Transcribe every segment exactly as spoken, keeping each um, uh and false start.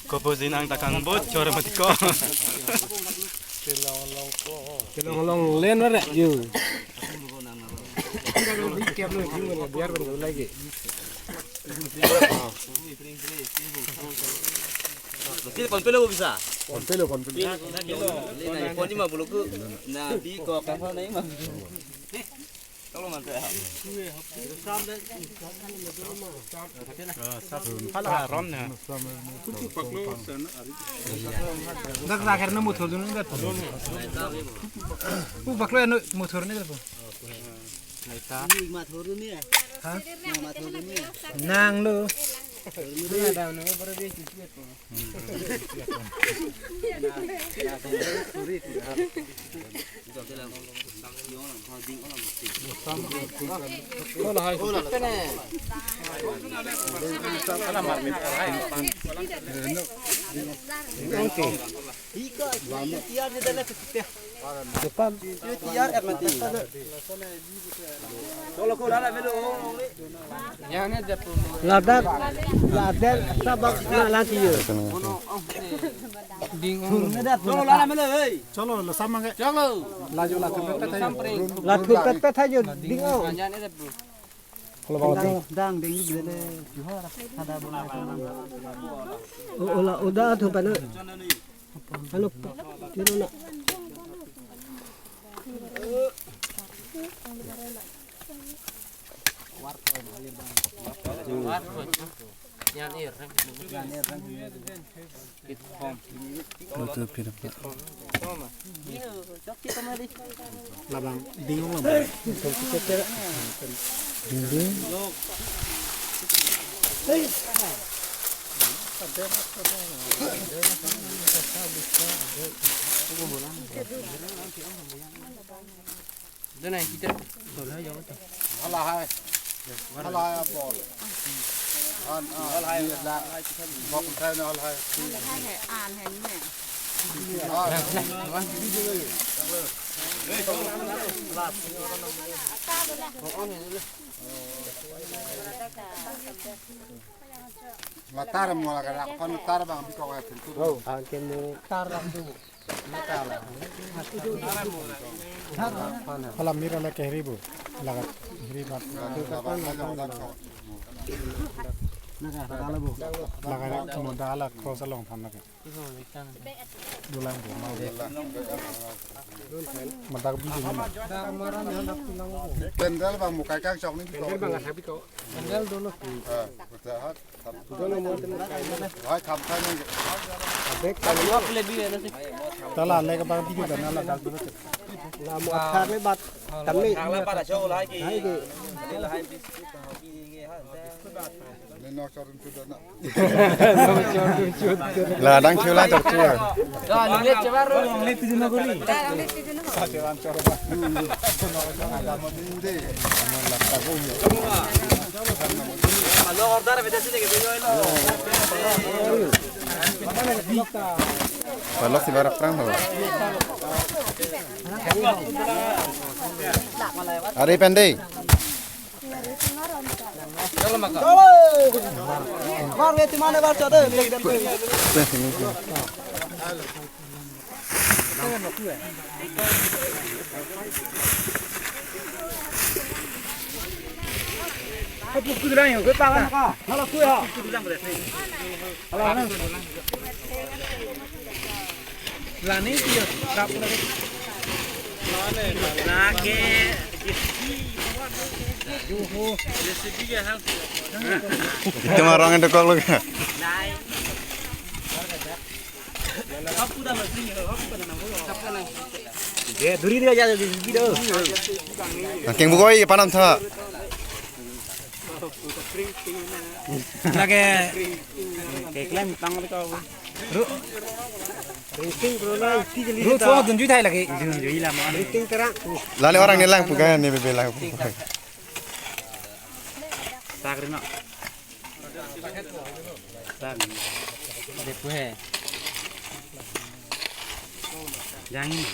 Kopo jinang takang bot chor mati ko. Kelong long len re yu. Biar ban lagi. Sini kon pelo bisa. Kon pelo, kon pelo. Ini na phone ni ma bulu ku. Na bi ko ka phone ni ma. Tolong man saya. Hala rom na. Dak raker na motor dun dak. U baklo ano motor ni dak. Ini ma thor ni ya. Ha? Ini ma thor ni ya. Nang lo. Ini ada nang baru dia cuci apa? Depan. Ladak, ladak, sabak na lagi yo. Ding. Cholo, lo sama ke. Cholo. Laju la thupet pet hai. La thupet pet hai yo, ding o. Dang, dang, ding, ding, ding. Ada bola. O, ola, udah tuh pada. Anu, tiru na. Yan ir. Kit hom. Betul, pinap. Labang ding labang. Ding ding. Doon na kita. Hala hai. Hala hai apor. Han, ah, hala hai. Bok uthai na hala hai. Hala hai, an hai ni. Ah. Matar mo la karak pan tar bang biko ka pintu. Oh, angke mo tar lang tu. Hala mira la ke hiri bu. Laga hiri bat. Laga mo dala cross along than lagi. Dulang bu. Madak bi ni. Pendel bang mukai kang chok ni. Pendel bang asabi ko. Pendel dono. Eh, betul. Hai, tham khai nang. Tala le ka bang video dana la dak dulu. La mo athar le bat. Kami. Hai ke. Ni nok chorun sudah na. La dang chula chor chula. Palok si barak prang ho. Ari pendai. Bar nge timane bar chode. Lani dia rap lagi. Lagi. Itu mah orang yang dekor lu. Dia duri dia aja di video. Angkeng bukoi panam tha. Lagi. Kayak klaim tang kau. Ru. Racing bro na iti jeli. Ru so dunju thai lagi. Dunju ila ma. Racing terang. Lale orang ni lang pukai ni bebe lang pukai. Tak rino. Tak. Depu hai. Jangan.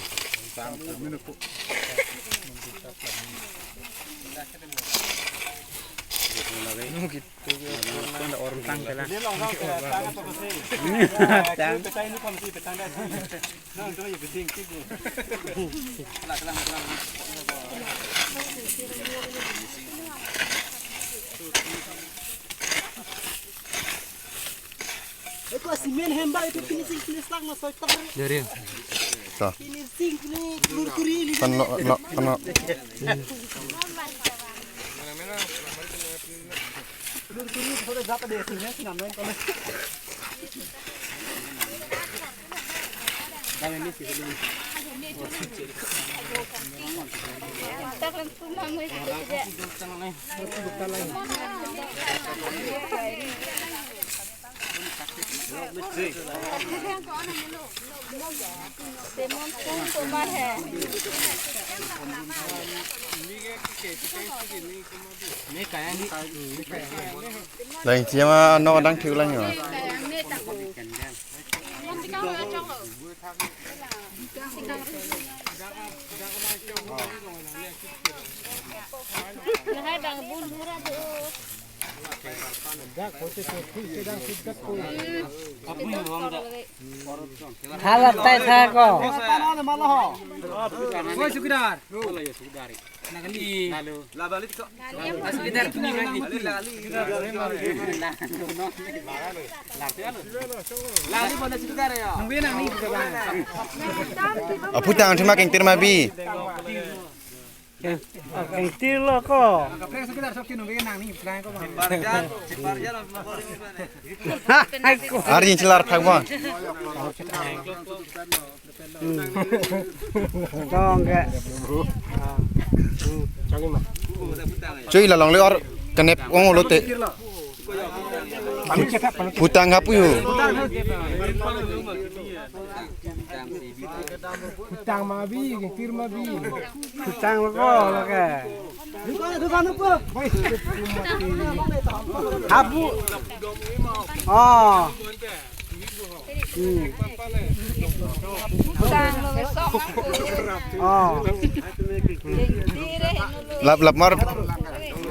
Sang minute. Orang tang telang. Tang. Eko cement hem ba itu finishing finish lang mas soitor. Dari. Finishing ini lur kuri li. Kan lo lo kan lo. Lur kuri sudah japa deh sini sini namanya kalau. Lang siama no dang thiu lang yo. Halat tai tha ko. Oi, sukidar. Nangli. Lalu. Labalik kok. Mas kita kini lagi. Lali, lali. Lali mana sukidar ya? Nungguin nangli juga, Bang. Aputang cuma kengtir mabi. Keng-, oh, kengtir lo ko. Kaprek sukidar sok nungguin nangli, pelang ko, Bang. Barja, barja lo. Ari chelar phak bon. Hmm. Chong ke. Ah. Hmm. Chong ma. Chui la longle or kenep ong lo te. Putang hapu yo. Putang mabi, kengtir mabi. Putang lo ko lo ke. Hapu. Oh. Hmm. Oh. Lap lap mar.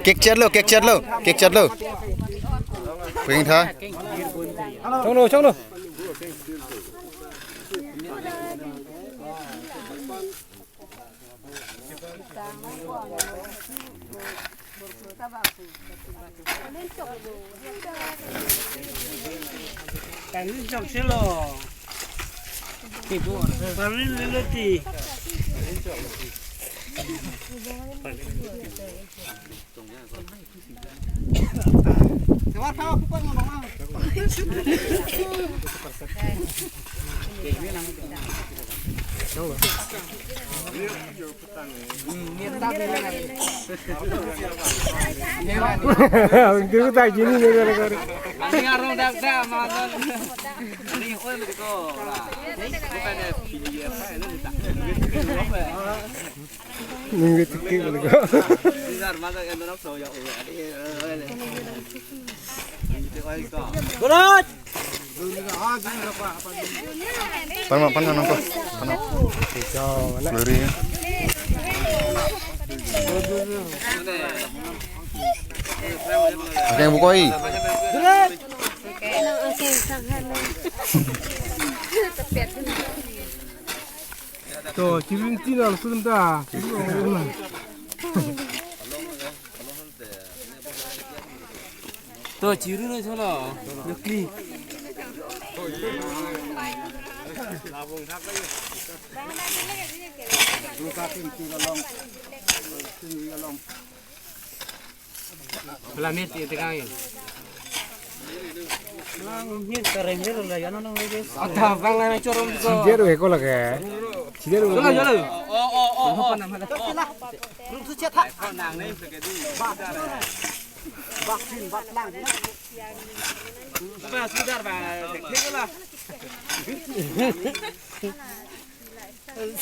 Kek chat lo, kek chat lo, kek chat lo. Peng tha. Chong lo, chong lo. Kami jok silo. Parin leloti. Ang dulu tak gini nih gara-gara. Ani arong dak dak ma. Ani oi ko. Bukan ya P D F apa ya, ini tak. Nunggu titik dulu ko. Bentar, masa yang dorong so ya Allah. Ini oi ko. Berat. Pan ma, pan ma, pan ma. Lori. Akeng bukoi. To, chiring tin al sun ta. To, chiru no cholo. Nakli. Pela mit ti tekang in. Lang mit kareng deh lo ya, no, no, no. Ada bang lang chorom ko. Sider we ko lage. Sider we. Cholo, cholo. Oh, oh, oh, oh. Apa nama dah? Rum su chet ha. Nang ni sekedi. Bak sin, bak lang. Ba sudar ba. Thik lah.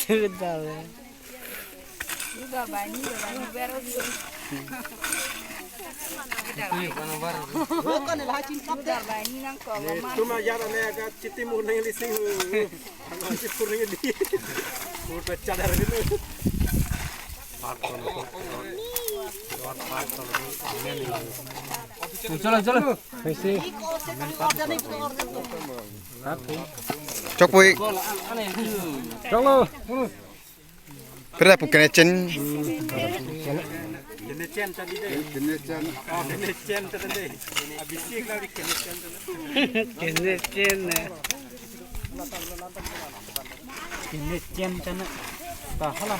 Sudar ba. Sudar ba ni, ba ni, bero ni. Sudar ba ni nang ko. Tuma yara ne ka chiti mu nang lising. Ano si pur ni di. Pur pecah dari ni. Chalo, chalo. Chokpui. Chalo. Pera pu kene chen. Kene chen ne. Kene chen chen ne. Ta hala.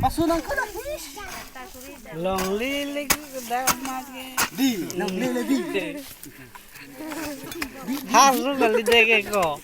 Pasu nang kada. Longlily dak ma ke. Di, longlily di. Haru kali deke ko.